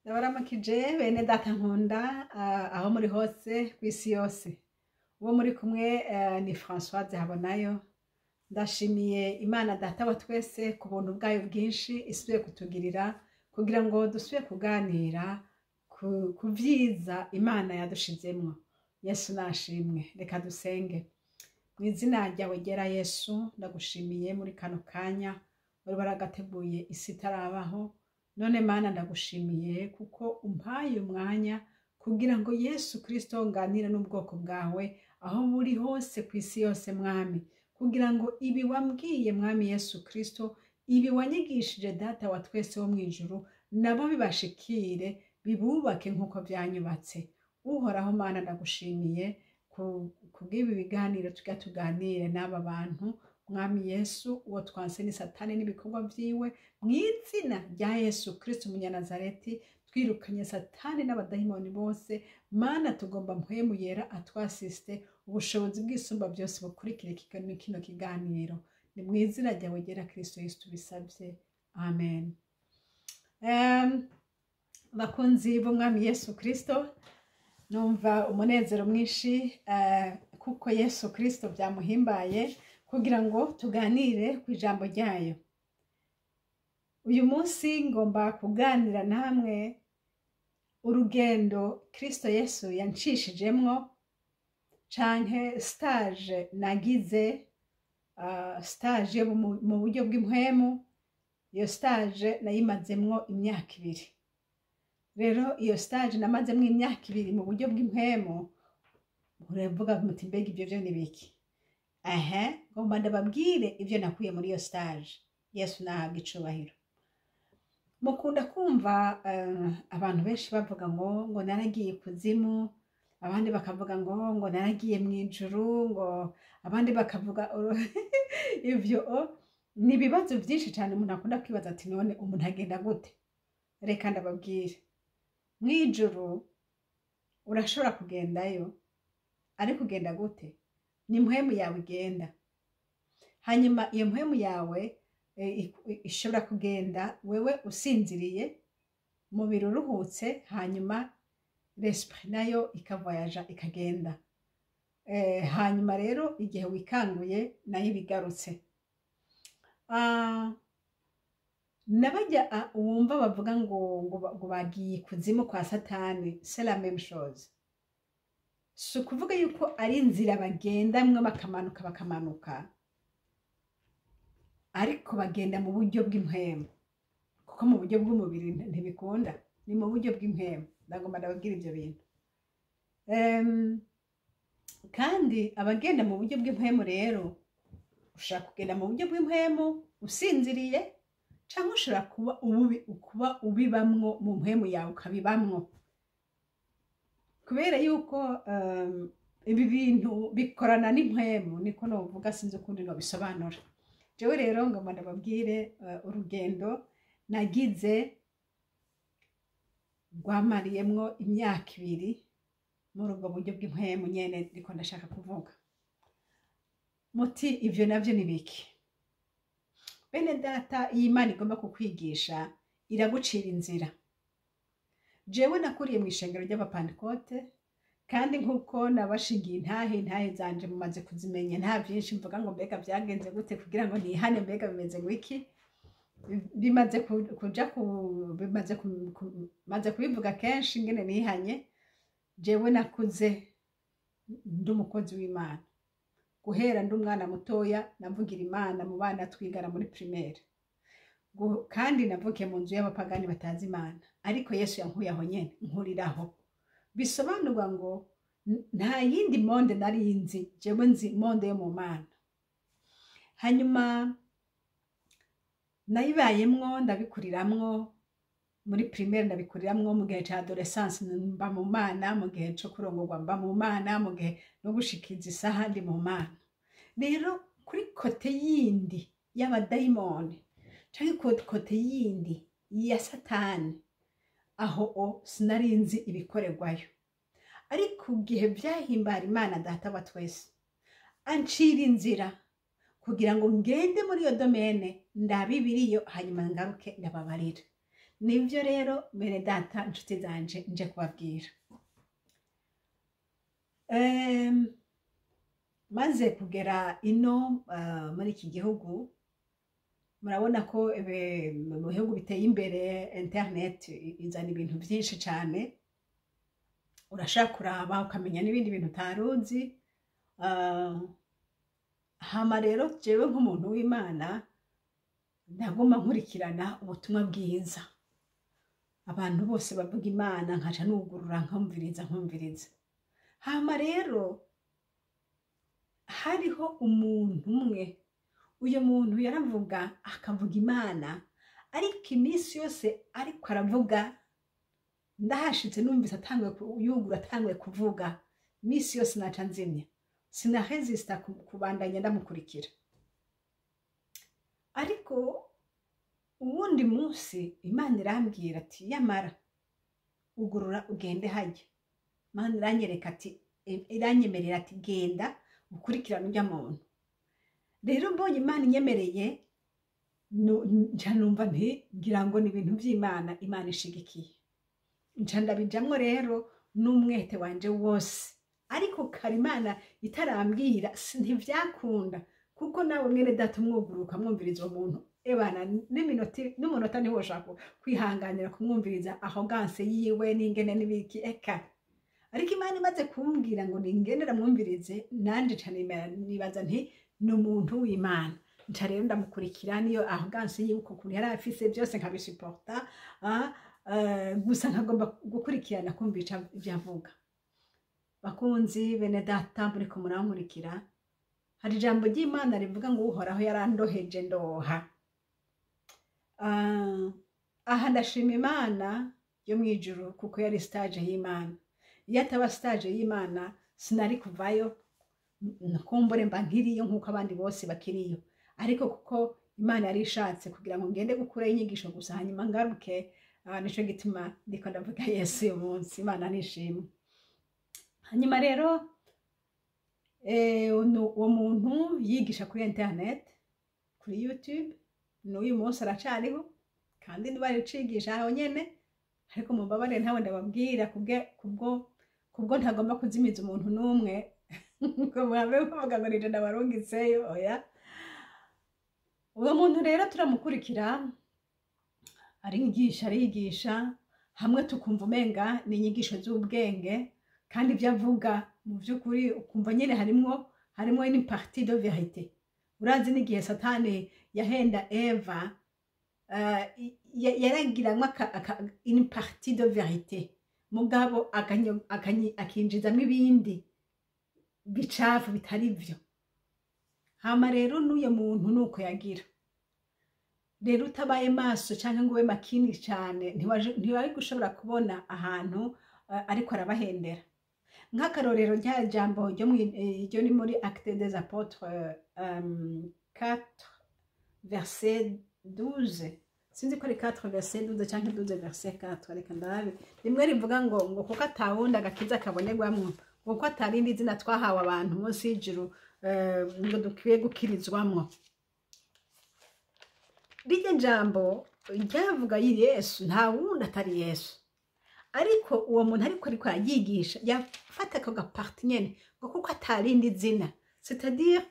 Ndabaramukije bene data nkunda, aho muri hose kw'isi yose. Uwo muri kumwe ni Françoise Habonayo. Ndashimiye Imana Data wa twese ku buntu bwayo bwinshi isubiye kutugirira kugira ngo dusubire kuganira ku vyiza Imana yadushizemwo. Yesu nashimwe. Reka dusenge. Mu izina ryawe ryera Yesu, ndagushimiye muri kano kanya wari waragateguye isi itarabaho. None Mana, ndagushimiye kuko umpaye umwanya kugira ngo Yesu Kristo nganire n'ubwoko bwawe aho buri hose ku isi yose, Mwami, kugira ngo ibi wambwiye, Mwami Yesu Kristo, ibi wanyigishije, Data wa twese wo mu ijuru, nabo bibashikire, bibubake nk'uko byanyubatse. Uhoraho Mana, ndagushimiye kubw'ibi biganiro tujya tuganire n'aba bantu. Mwami Yesu, uwo twanse ni Satani n'ibikorwa vyiwe. Mu izina rya Yesu Kristo Umunyanazareti, twirukanye Satani n'abadayimoni bose. Mana, tugomba Mpwemu Yera atwasiste, ubushobozi bw'Isumba Byose bukurikire kino kiganiro. Ni mu izina ryawe ryera Kristo Yesu tubisabye, amen. Bakunzi b'Umwami Yesu Kristo, numva umunezero mwinshi kuko Yesu Kristo byamuhimbaye kugira ngo tuganire ku ijambo ryayo. Uyu munsi ngomba kuganira namwe urugendo Kristo Yesu yancishijemwo, canke stage nagize, stage yo mu buryo bw'impwemu. Iyo stage nayimazemwo imyaka 2. Rero iyo stage namazemwo imyaka 2 mu buryo bw'impwemu, uravuga muti: "Mbega ibyo byo ni biki?" Ehe, ngomba ndababwire ibyo nakuye muri iyo stage. Yesu nahabwa icubahiro. Mukunda kumva abantu benshi bavuga ngo naragiye ikuzimu, abandi bakavuga ngo naragiye mu ijuru, ngo abandi bakavuga ivyo. Ni ibibazo byinshi cyane umuntu akunda kwibaza ati: "None umuntu agenda gute?" Reka ndababwire: mu ijuru urashobora kugendayo, ariko ugenda gute? Ni mpwemu yawe igenda. Hanyuma iyo mpwemu yawe ishobora kugenda wewe usinziriye, umubiri uruhutse, hanyuma l'esprit nayo ikavoyaja ikagenda. Hanyuma rero igihe wikanguye nayo ibigarutse. N'abajya wumva bavuga ngo bagiye ikuzimu kwa Satani, c'est la même chose. Si ukuvuga yuko ari inzira bagendamwo bakamanuka bakamanuka, ariko bagenda mu buryo bw'impwemu, kuko mu buryo bw'umubiri ntibikunda. Ni mu buryo bw'impwemu. Ndagomba ndababwira ibyo bintu. Kandi abagenda mu buryo bw'impwemu rero, ushobora kugenda mu buryo bw'impwemu usinziriye, cyangwa ushobora kuba ubibamwo mu mpwemu yawe, ukabibamwo, kubera yuko ibi bintu bikorana n'impwemu, niko novuga, sinzi ukundi nobisobanura. Jewe rero ngomba ndababwire urugendo nagize rwamariyemwo imyaka 2 muri ubwo buryo bw'impwemu nyene ndiko ndashaka kuvuga. Muti: "Ivyo navyo ni biki?" Bene data, iyi Imana igomba kukwigisha iragucira inzira. Jewe nakuriye mu ishengero ry'Abapantekote, kandi nk'uko nabashingiye intahe, intahe zanje mumaze kuzimenya. Nta byinshi mvuga ngo mbega byagenze gute kugira ngo nihane, mbega bimeze ngo iki. Bimaze kuja ku bimaze maze kubivuga kenshi ngene nihanye. Jewe nakuze ndi umukozi w'Imana. Guhera ndi umwana mutoya navugira Imana mu bana twigana muri primaire. Kandi navukiye mu nzu y'abapagani batazi Imana, ariko Yesu yankuye aho nyene nkuriraho. Bisobanurwa ngo nta yindi monde nari nzi. Jewe nzi monde yo mu Mana. Hanyuma nayibayemwo, ndabikuriramwo muri primaire, ndabikuriramwo mu gihe ca adolescence, mba mu Mana, mu gihe co kurongorwa mba mu Mana, mu gihe no gushikiza isaha ndi mu Mana. Rero kuri côté yindi y'abadayimoni canke côté yindi ya Satani, aho o sinari nzi ibikorerwayo. Ariko igihe vyahimbara Imana Data wa twese ancira inzira kugira ngo ngende muri iyo domaine, ndabe ibiriyo, hanyuma ngaruke ndababarira. Nibyo rero, bene data, inshuti zanje, nje kubabwira. Maze kugera ino muri iki gihugu, murabona ko mu bihugu biteye imbere internet izana ibintu byinshi cyane. Urashaka kuraba ukamenya n'ibindi bintu utaruzi. Hama rero jewe nk'umuntu w'Imana ndaguma nkurikirana ubutumwa bwiza, abantu bose bavuga Imana, nkaca nugurura nkumviriza nkumviriza. Hama rero hariho umuntu umwe, uyu muntu yaravuga, akavuga Imana, ariko iminsi yose ariko aravuga, ndahashitse numvise atanguye yugura, atanguye kuvuga, iminsi yose naca nzimya, sinarésista kubandanya ndamukurikira. Ariko uwundi munsi Imana irambwira ati: "Yamara ugurura ugende hajya." Imana iranyereka ati, iranyemerera ati: "Genda ukurikirane ujya muntu." Rero mbonye Imana inyemereye, nca numva nti ngira ngo ni ibintu by'Imana, Imana ishigikiye, nca ndabijamwo rero n'umwete wanje wose. Ariko kare Imana itarambwira ntivyakunda, kuko nawe mwene data umwuguruka mwumviriza uwo muntu, ebana n'umunota ntiwoshaka kwihanganira kumwumviriza, arrogance yiwe n'ingene n'ibiki eka. Ariko Imana imaze kumbwira ngo ningendera mwumvirize, nanje nca nibaza nti ni umuntu w'Imana. Nca rero ndamukurikira, niyo arrogance yiwe, uko kuntu yari afise byose nkabisuporta, gusa nkagomba gukurikirana kumva ivyo avuga. Bakunzi, bene data muriko murankurikira, hari ijambo ry'Imana rivuga ngo: "Uhoraho yarandoheje ndoha." Aha ndashima Imana yo mu ijuru kuko yari stage y'Imana. Iyo ataba stage y'Imana sinari kuvayo, kumbure mba nkiriyo nk'uko abandi bose bakiriyo. Ariko kuko Imana yari ishatse kugira ngo ngende gukurayo inyigisho gusa hanyuma ngaruke, nico gituma ndiko ndavuga Yesu uyu munsi. Imana nishimwe. Hanyuma rero uwo muntu yigisha kuri internet, kuri YouTube, n'uyu munsi aracariho kandi niba aricigisha aho nyene. Ariko mumbabarire, ntawe ndababwira kubwo ntagomba kuzimiza umuntu n'umwe ngo muhave muvuga ngo nije ndabarungitseyo. Oya. Uwo muntu rero turamukurikira, arigisha arigisha, hamwe tukumva umenga ni inyigisho z'ubwenge, kandi ibyo avuga mu by'ukuri ukumva nyine harimwo une partie de vérité. Urazi n'igihe Satani yahenda Eva, yaragiramwo une partie de vérité, mugabo akinjizamwo ibindi bicafu bitari byo. Hama rero n'uyo muntu nuko yagira. Rero utabaye maso cyangwa ngo ube makini cyane, ntiwari gushobora kubona ahantu ariko arabahendera. Nk'akarorero, rya jambo ryo ni muri Acte des Apôtres 4 verset 12, sinzi ko ari 4 verset 12 cyangwa 12 verset 4, reka ndabe. Rimwe rivuga ngo kuko atawundi agakiza kabonerwamwo, ngo kuko atarindi zina twahawe abantu munsi y'ijuru ngo dukwiye gukirizwamwo. Rirya jambo ryavuga Yesu, nta wundi atari Yesu. Ariko uwo muntu ariko arayigisha yafata ako gapartie nyene ngo kuko atarindi zina, c'est-à-dire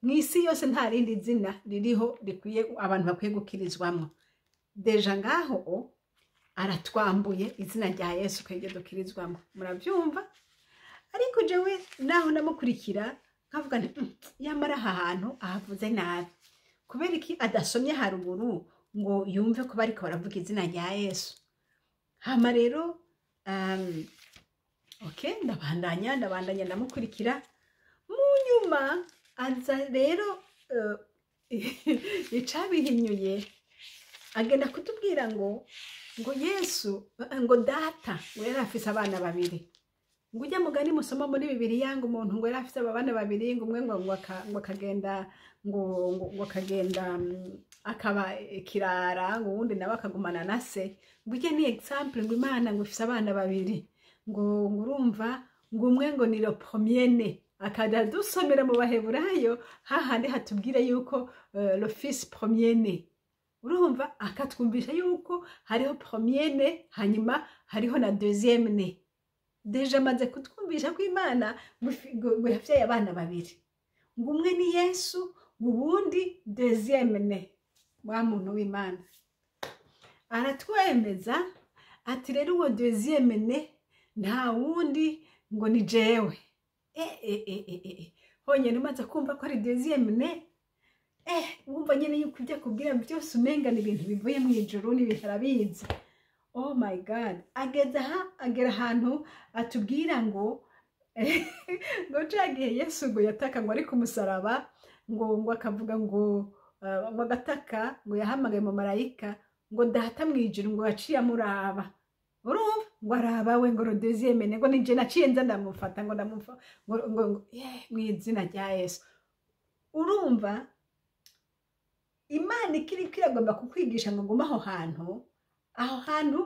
mu isi yose nta rindi zina ririho rikwiye abantu bakwiye gukirizwamwo. Déjà ngaho o aratwambuye izina rya Yesu ko iryo dukirizwamo, murabyumva. Ariko jewe naho namukurikira nkavuga nti: Yamara aha hantu ahavuze nabi. Kubera iki adasomye haruguru ngo yumve ko bariko baravuga izina rya Yesu?" Hama rero okay, ndabandanya ndabandanya ndamukurikira. Mu nyuma aza rero icabihinyuye, agenda kutubwira ngo Yesu, ngo data ngo yari afise abana babiri, ngo ujya mugani musoma muri Bibiliya, ngo umuntu ngo yari afise abana babiri, ngo umwe ngo akagenda ngo akagenda akaba ikirara, ngo uwundi nawe akagumana na se. Ngo ujye ni exemple, ngo Imana ngo ifise abana babiri, ngo urumva ngo umwe ngo ni le premier-né, akajya dusomera mu Baheburayo hahandi hatubwira yuko le fils premier-né. Urumva akatwumvisha yuko hariho premier-né, hanyuma hariho na deuxième né. Déjà amaze kutwumvisha ko Imana ngo yavyaye abana babiri, ngo umwe ni Yesu, ngo uwundi deuxième né. Wa muntu w'Imana aratwemeza ati: "Rero uwo deuxième né nta wundi, ngo ni jewe." Honyine umaze kumva ko ari deuxième né, wumva nyine yuko ibyo akubwira byose umenga ni ibintu bivuye mu ijuru, n'ibintu arabizi. Oh my God! Ageze aha, agera ahantu atubwira ngo ca gihe Yesu ngo yataka, ngo ari ku musaraba, ngo akavuga ngo agataka, ngo yahamagaye mu marayika, ngo Data mu ijuru ngo yaciye amuraba. Urumva ngo araba we ngo le deuxième né, ngo nije naciye nza ndamufata, ngo ndamufa ngo mu izina rya Yesu. Urumva Imana ikiriko iragomba kukwigisha ngo ngume aho hantu, aho hantu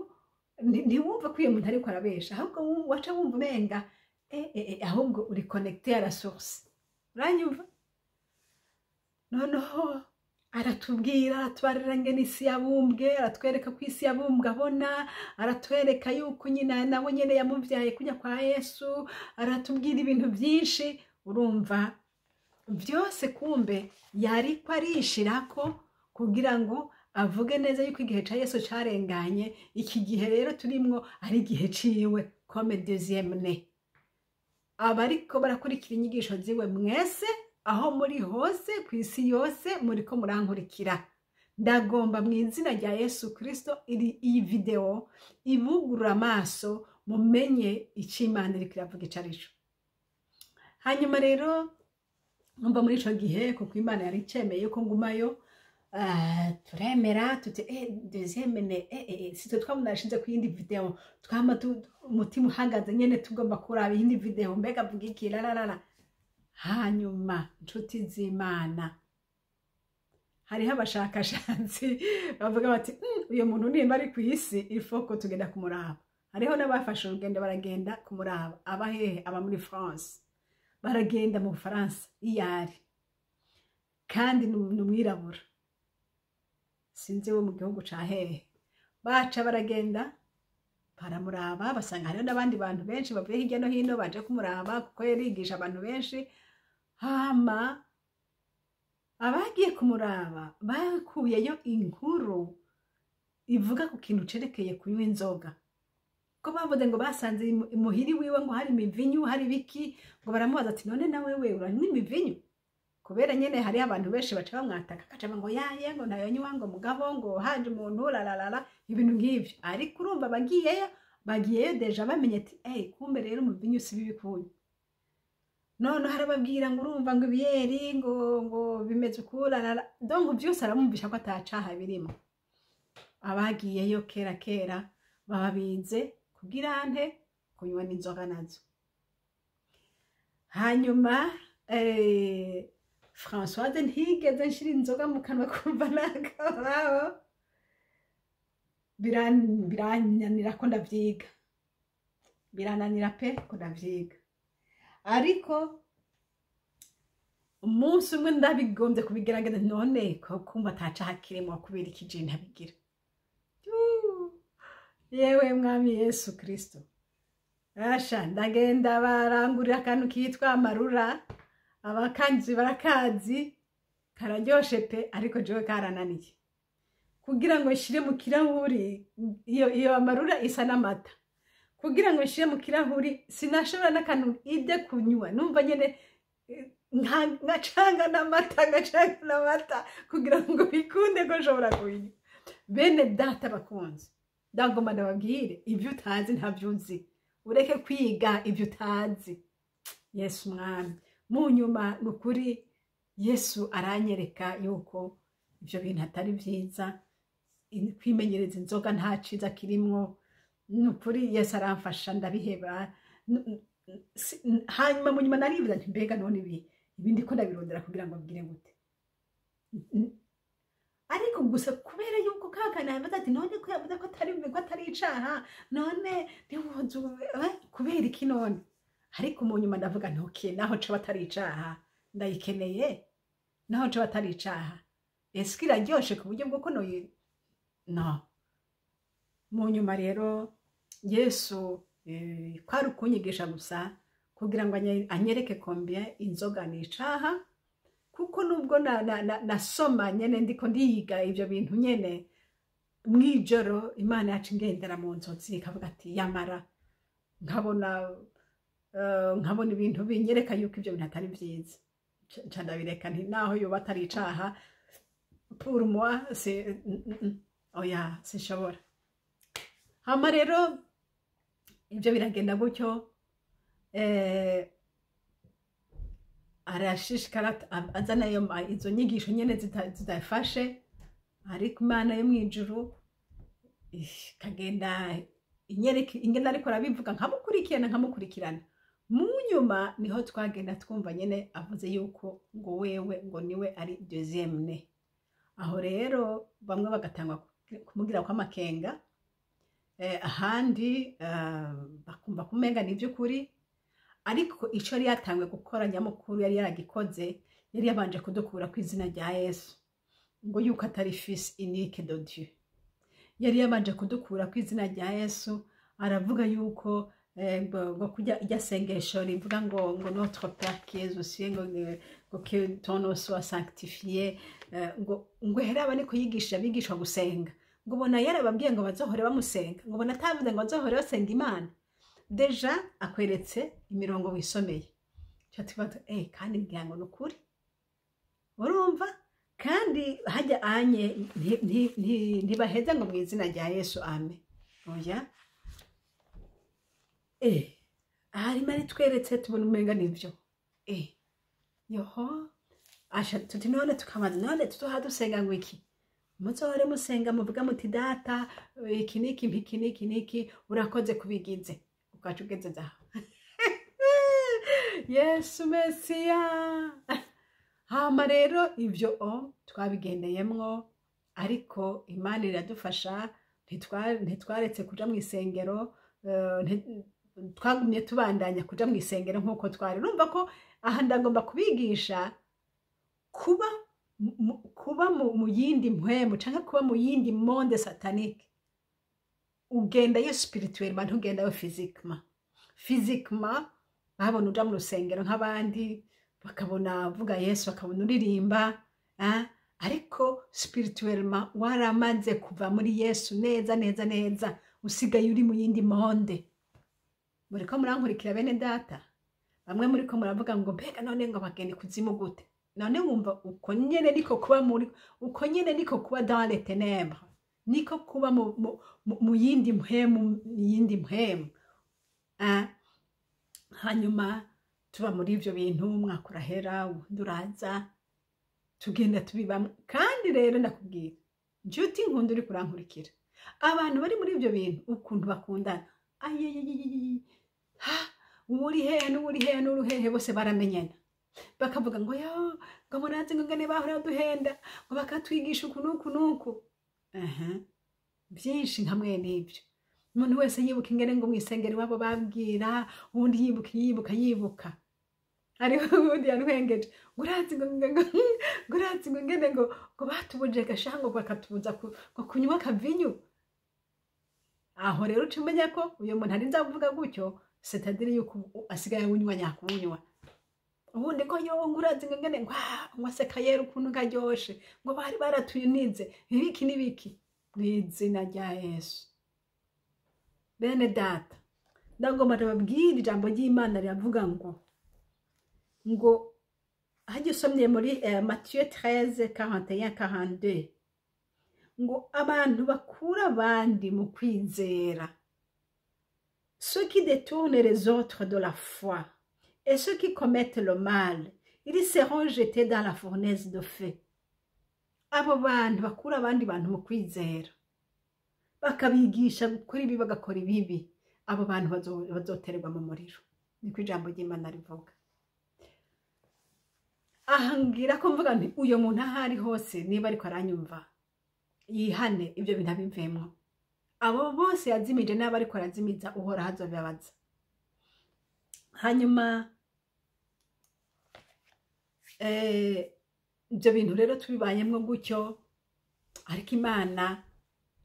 ntiwumva ko uyo muntu ariko arabesha, ahubwo waca wumva umenga ahubwo uri connecté à la source. Uranyumva? Noneho aratubwira, aratubarira ngene isi yabumbwe, aratwereka ko isi yabumbwe abona, aratwereka yuko nyina nawe nyene yamubyaye kujya kwa Yesu, aratubwira ibintu byinshi. Urumva byose kumbe yariko arishirako kugira ngo avuge neza yuko igihe ca Yesu carenganye, iki gihe rero turimwo ari igihe ciwe comme deuxième né. Abariko barakurikira inyigisho ziwe mwese, aho muri hose ku isi yose muriko murankurikira, ndagomba mu izina rya Yesu Kristo iyi video ibugurura amaso, mumenye icyo Imana iriko iravuga ico arico. Hanyuma rero numva muri ico gihe, kuko Imana yari icemeye ko ngumayo, turemera tuti deuxième né. Sitwe twabona nashize ku yindi video, twama umutima uhagaze nyene, tugomba kuraba iyindi video, mbega avuga iki, lararara. Hanyuma nshuti z'Imana, hariho abashakashatsi bavuga bati: "Uyu muntu nimba ari ku isi, ifoko tugenda kumuraba." Hariho n'abafashe urugendo baragenda kumuraba. Aba hehe? Aba muri France. Baragenda mu Bufaransa iyo ari, kandi ni umwirabura, sinzi wo mu gihugu ca hehe. Baca baragenda baramuraba, basanga hariho n'abandi bantu benshi bavuye hirya no hino baje kumuraba, kuko yarigisha abantu benshi. Hama abagiye kumuraba bakuyeyo inkuru ivuga ku kintu cerekeye kunywa inzoga, ko bavuze ngo basanze imuhiri wiwe ngo hari imivinyu, hari ibiki. Ngo baramubaza ati: "None nawe we uranywa imivinyu?" Kubera nyene hariho abantu benshi baca bamwataka, akaca ngo yaye, ngo ntayonywa, ngo mugabo ngo haje umuntu laralala, ibintu nk'ivyo. Ariko urumva bagiyeyo, bagiyeyo déjà bamenye ati: "Ey, kumbe rero umuvinyu si bibi kunywa." None harababwira ngo urumva ngo ibiyeri ngo bimeze uku, larala, donc vyose aramwumvisha ko atacaha birimo. Abagiyeyo kera kera babize kugira nte kunywa n'inzoga nazo. Hanyuma Françoise ntigeze nshira inzoga mu kanwa kuva nakabaho. Birananira ko ndavyiga, birananira pe ko ndavyiga. Ariko umunsi umwe ndabigombye kubigerageza, none ko kumva atacaha kirimo, kubera iki je ntabigira? Yuuu, yewe mwami Yesu Kristo! Asha, ndagenda barangurira akantu kitwa Amarura, abakanzi barakazi, kararyoshe pe. Ariko jewe karananiye kugira ngo nshire mu kirahuri. Iyo Amarura isa n'amata. Kugira ngo nshire mu kirahuri sinashobora n'akantu ide kunywa, numva nyene nkacanga n'amata, ngacanga n'amata kugira ngo bikunde ko nshobora kuyinywa. Bene Data bakunze, ndagomba ndababwire: ibyo utazi ntabyo uzi, ureke kwiga ibyo utazi. Yesu mwami! Mu nyuma ni ukuri Yesu aranyereka yuko ibyo bintu atari byiza, kwimenyereza inzoga nta ciza kirimwo. Ni ukuri Yesu aramfasha ndabiheba. Hanyuma mu nyuma naribaza nti: "Mbega none ibi ndiko ndabirondera kugira ngo mbwire gute?" Ariko gusa kubera yuko kakana yavuze ati: "None ko yavuze ko atari icaha, none ntiwoza kubera iki none?" Ariko mu nyuma ndavuga nti: "Okay, naho coba atari icaha, ndayikeneye. Naho coba atari icaha, Eske iraryoshe ku buryo bw'uko noyi no Mu nyuma rero Yesu kwari ukunyigisha gusa kugira ngo anyereke combien inzoga ni icaha, kuko nubwo nasoma nyene, ndiko ndiga ivyo bintu nyene, mwijoro Imana yacu ingendera mu nzozi, ikavuga ati yamara nkabona ibintu binyereka yuko ibyo bintu atari vyiza. Nca ndabireka, nti naho yoba atari icaha, pour moi c'est oya, sinshobora. Hama rero ibyo biragenda gutyo, arashishikara azana izo nyigisho nyene zidafashe, ariko Imana yo mw'ijuru ikagenda inyereka ingene ariko arabivuga, nkamukurikirana, nkamukurikirana. Mu nyuma niho twagenda twumva nyene avuze yuko ngo wewe ngo niwe ari deuxième né. Aho rero bamwe bagatangwa kumubwira ko amakenga, ahandi bakumva kumenga ni iby'ukuri. Ariko icyo yari yatanguye gukora nyamukuru yari yaragikoze, yari yabanje kudukura ku izina rya Yesu, ngo yuko atari fils unique de Dieu. Yari yabanje kudukura ku izina rya Yesu, aravuga yuko ngo kurya irya sengesho rivuga ngo "Notre Père qui es aux cieux", ngo "que ton nom soit sanctifié", ngo heraba niko yigisha abigishwa gusenga, ngo ubona yarababwiye ngo bazohore bamusenga, ngo ubona atavuze ngo bazohore basenga Imana. Déjà akweretse imirongo wisomeye. Tuba tubaza kandi ngira ngo ni ukuri. Urumva kandi hajya anye ntibaheza ngo "Mu izina rya Yesu, amen", oya. Harimo aritweretse, tubona umenga nivyo. Yoho asha tuti none tukamaze none tuzoha dusenga ngo iki? Muzohore musenga muvuga muti "Data, iki niki, iki niki niki, urakoze kubigize." Ukaca ugeze aho Yesu Mesiya. Hama rero ibyo o twabigendeyemwo, ariko Imana iradufasha, ntitwaretse kuja mu isengero, twagumye tubandanya kuja mu isengero nk'uko twari. Urumva ko aha ndagomba kubigisha kuba mu yindi mpwemu canke kuba mu yindi monde satanique. Ugendayo spirituellement, ntugendayo physiquement. Physiquement babona uja mu rusengero nk'abandi, bakabona uvuga Yesu, bakabona uririmba, ariko spirituellement waramaze kuva muri Yesu neza neza neza, usigaye uri mu yindi monde. Muriko murankurikira, bene data? Bamwe muriko muravuga ngo mbega none ngo bagenda ikuzimu gute? None wumva uko nyene niko kuba muri, uko nyene niko kuba dans les ténèbres, niko kuba mu yindi mpwemu, mu yindi mpwemu. Hanyuma tuba muri ivyo bintu, umwaka urahera, uwundi uraza, tugenda tubibamwo. Kandi rero ndakubwira, nshuti nkunda uri kurankurikira, abantu bari muri ivyo bintu ukuntu bakundana, ayeyeyeyeyi, ha uwuri hehe n'uwuri hehe n'uri hehe, bose baramenyana, bakavuga ngo yo ngo murazi ngo ngene bahora duhenda, ngo bakatwigisha uku n'uku n'uku. Aha byinshi nka mwene ibyo, umuntu wese yibuka ingene ngo mw'isengero iwabo babwira, uwundi yibuka, yibuka, yibuka. Hariho uwundi yantwengeje ngo urazi ngo urazi ngo ngene ngo batubujije gashango, bakatubuza ngo kunywa akavinyu. Aho rero uca umenya ko uyu muntu arinze avuga gutyo, c'est-à-dire yuko ubu asigaye awunywa nyakuwunywa. Ubundi ngo yo ngo urazi ngo ngene ngo ngo aseka yera ukuntu karyoshe, ngo bari baratuyunize ibiki n'ibiki. Mu izina rya Yesu, bene data, ndagomba ndababwira ijambo ry'Imana riravuga ngo hajya usomye muri Matthieu 13 41 42, ngo abantu bakura abandi mu kwizera, ceux qui détournent les autres de la foi et ceux qui commettent le mal, ils seront jetés dans la fournaise de feu. Abo bantu bakura abandi bantu mu kwizera, bakabigisha gukora ibi, bagakora ibibi, abo bantu bazoterwa mu muriro, niko ijambo ry'Imana rivuga. Aha ngira ko mvuga nti uyo muntu aho ari hose, niba ariko aranyumva, yihane, ibyo bintu abivemwo. Abo bose yazimije n'abo ariko arazimiza, Uhoraho azobibabaza. Hanyuma Ibyo bintu rero tubibayemo gutyo, ariko Imana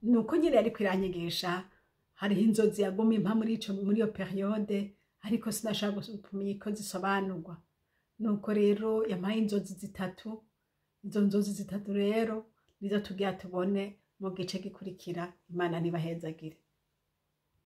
ni uko nyine yariko iranyigisha. Hariho inzozi yaguma impa muri iyo période, ariko sinashaka kumenya ko zisobanurwa. Nuko rero yampaye inzozi zitatu. Izo nzozi zitatu rero nizo tugira tubone mu gice gikurikira. Imana ntibahezagire.